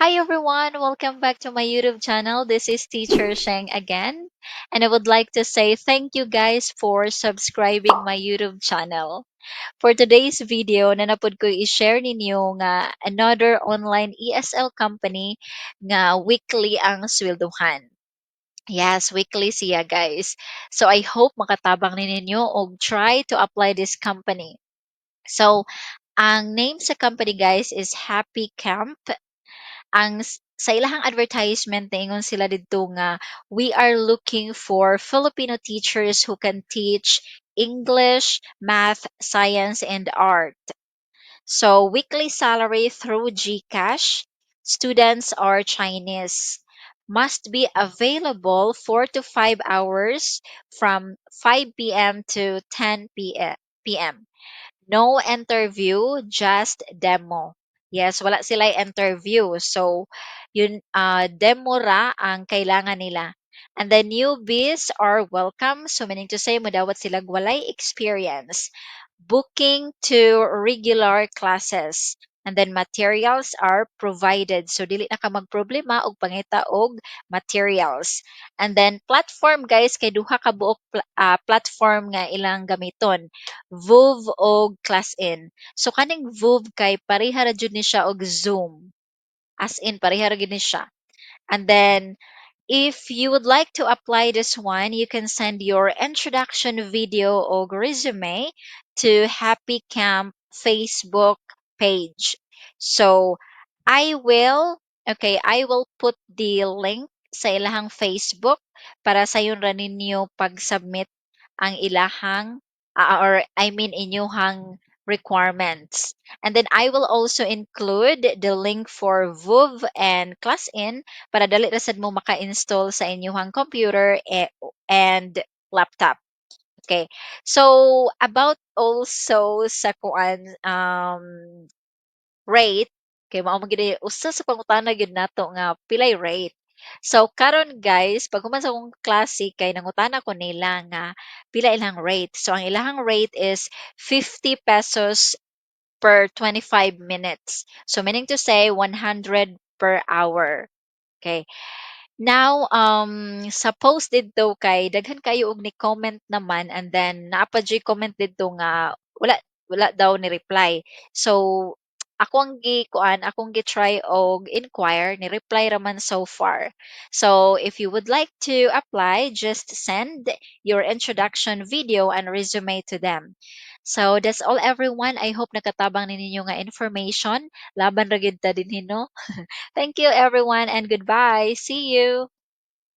Hi everyone, welcome back to my YouTube channel. This is Teacher Sheng again, and I would like to say thank you guys for subscribing my YouTube channel. For today's video, naa na pod ko i-share ninyo nga another online ESL company nga weekly ang swelduhan. Yes, weekly siya, guys. So I hope makatabang ni ninyo og try to apply this company. So ang name sa company, guys, is Happy Camp. Ang sa ilahang advertisement, niingon sila didto nga, "We are looking for Filipino teachers who can teach English, Math, Science, and Art." So weekly salary through GCash. Students are Chinese. Must be available 4 to 5 hours from 5 p.m. to 10 p.m. No interview, just demo. Yes, wala sila interview. So, yun, demo ra ang kailangan nila. And then newbies are welcome. So, meaning to say, mudawat sila walay experience. Booking to regular classes. And then materials are provided. So, dili na ka magproblema og pangita og materials. And then platform, guys, kay duha ka buok platform nga ilang gamiton. VooV og ClassIn. So kaning VooV kay pareha ra jud ni siya og Zoom. As in pareha ra gyud ni siya. And then if you would like to apply this one, you can send your introduction video or resume to Happy Camp Facebook page. So I will okay, I will put the link sa ilahang Facebook para sayon ra ninyo pag-submit ang ilahang or I mean inyuhang requirements. And then I will also include the link for VooV and ClassIn para dali ra sad mo maka-install sa inyong computer and laptop. Okay. So about also sa kuan rate, kay mao man gyud usa sa pangutana gyud nato nga pilay rate. So karon, guys, pag human sa akong klase kay nangutana ko nila nga pila ilang rate. So ang ilahang rate is 50 pesos per 25 minutes. So meaning to say 100 per hour. Okay. Now, sa post didto kay daghan kayo og ni-comment naman and then naa pa juy comment didto nga wala daw ni reply. So ako ang gi-kuan, akong gi-try og inquire, ni-reply ra man so far. So if you would like to apply, just send your introduction video and resume to them. So that's all, everyone. I hope nakatabang ni ninyo nga information. Laban ra gyud ta dinhi, no? Thank you everyone and goodbye. See you.